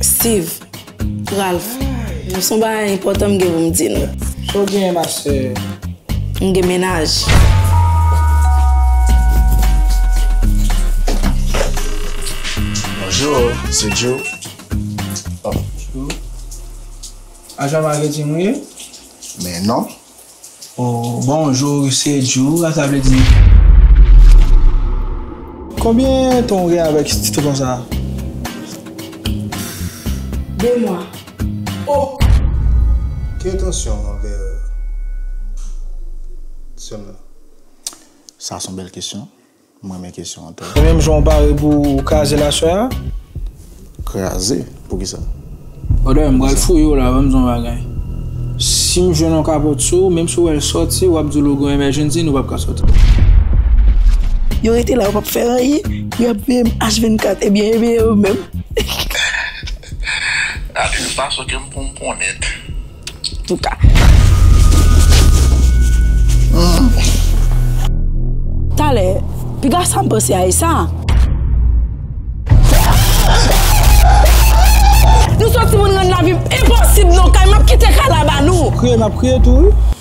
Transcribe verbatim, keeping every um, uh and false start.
Steve, Ralph, se yon bagay enpòtan m gen pou m di nou. Sa w genyen, ma sè? M gen mennaj. Bonjou, se Joe. Oh. Ajan maketing ou ye? Men non. Oh, bonjou, se Joe, sa sa vle di? Konbyen tan w gen avèk ti tonton sa a? De mwa. Oh! Ki entansyon w anvè sè m nan? Sa se yon bèl kesyon. M renmen kesyon an twòp. E menm jan w pare pou w kraze l aswè a? Kraze? Poukisa? Brother, m pral fouye w la, ban m di w yon bagay. Si m jwenn yon kapòt sou ou, menm si w wè l sòti, w ap di w logo emergency, nou p ap ka sòti. Yo rete la, yo p ap fè anyen, yo ap veye m H vennkat, ebyen, ebyen, yo menm. Gade yon fason ke m pou m pran nèt. Touka. Talè, piga sa m panse a e sa. Nou sòt timoun rann lavi m enposib nan kay, m ap kite kay la ba nou. Kriye, m ap kriye tou, wi.